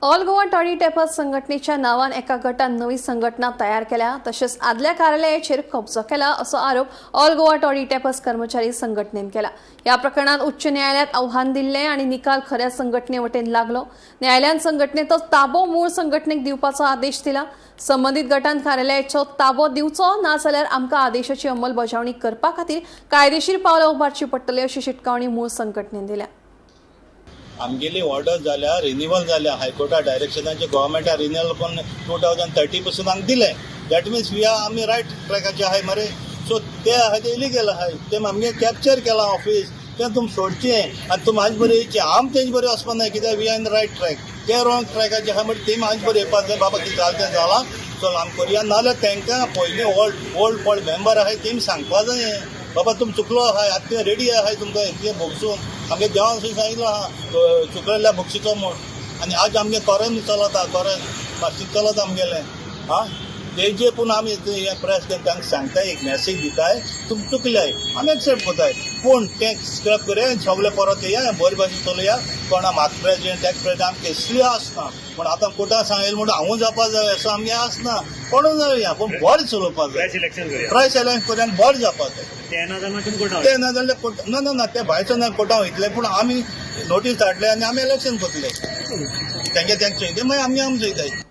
All Goa toddy tapers संघटनेच्या नावान एका गटान नवी संघटना तयार केल्या तशेंच आदल्या कार्यालयाचेर कब्जो केला असो आरोप ऑल गोवा टॉडी टॅपर्स कर्मचारी संघटनेन केला. ह्या प्रकरणात उच्च न्यायालयात आव्हान दिल्लें आनी निकाल खऱ्या संघटने वटेन लागलो. न्यायालयान संघटनेचो ताबो मूळ संघटनेक दिवपाचो आदेश दिला. संबंदीत गटान कार्यालयाचो ताबो दिवचो ना जाल्यार आमकां आदेशाची अंमलबजावणी करपा खातीर कायदेशीर पावलां उबारची पडटली अशी शिटकावणी मूळ संघटनेन दिल्या. आमगेली ऑर्डर जाल्या, रिन्युअल जाल्या. हायकोर्टा डायरेक्शनाचे गव्हर्मेंटा रिन्युअल करून 2030 पासून आमकां दिलें. That means we R आमी रायट ट्रॅकाचे आहाय मरे. सो ते आहाय ते इलिगल आहाय. ते आमगे कॅप्चर केलां ऑफिस, तें तुमी सोडचें आनी तुमी हांज बरें येयचें. आम तेंचे बरें वचपा नाय, कित्याक we are in right track. ते रॉंग ट्रॅकाचे आहाय म्हणटा तेमी हांज बरें येवपाक जाय. बाबा, कितें जालें तें जालां, चल आमी करुया. नाजाल्यार तांकां पयलीं ओल्ड ओल्ड कोण मेंबर आहाय तेमी सांगपा जाय, बाबा तुमी चुकलो आहाय, आतां ते रेडी आहाय तुमकां इतलें भोगसून. आमगे देवान सुद्दां सांगितलो आहा, चुकलेल्या भोगशीचो म्हूण. आनी आज आमगे कोरेन चलता, कोरेन मातशें चलत आमगेलें. आं, तेजे पूण आमी हें प्रेस करून तांकां सांगताय, एक मॅसेज दिताय, तुमी चुकले, आमी एक्सेप्ट करताय, पूण तें स्क्रब करया, सगळे परत येया, बरे भाशेन चलया. कोणा म्हाका प्रेजिडेंट, एक्स प्रेजिडेंट, आमकां केसली आसना. पूण आतां कोर्टान सांगलें म्हणून हांवूं जावपा जाय असो आमगे आसना. कोणूय जावया, पूण बरें चलोवपा जाय. फ्रेश इलेक्शन करूया. फ्रेश इलेक्शन करूया आनी बरें जावपा जाय. ते ना जाल्यार तुमी कोर्टात. ते ना जाल्यार कोर्ट ना ना ना, ते भायरचो ना, कोर्टान वयतले, पूण आमी नोटीस धाडले आनी आमी इलेक्शन करतले. तेंगे तेंचे चोयते, मागीर आमी आमी चोयताय.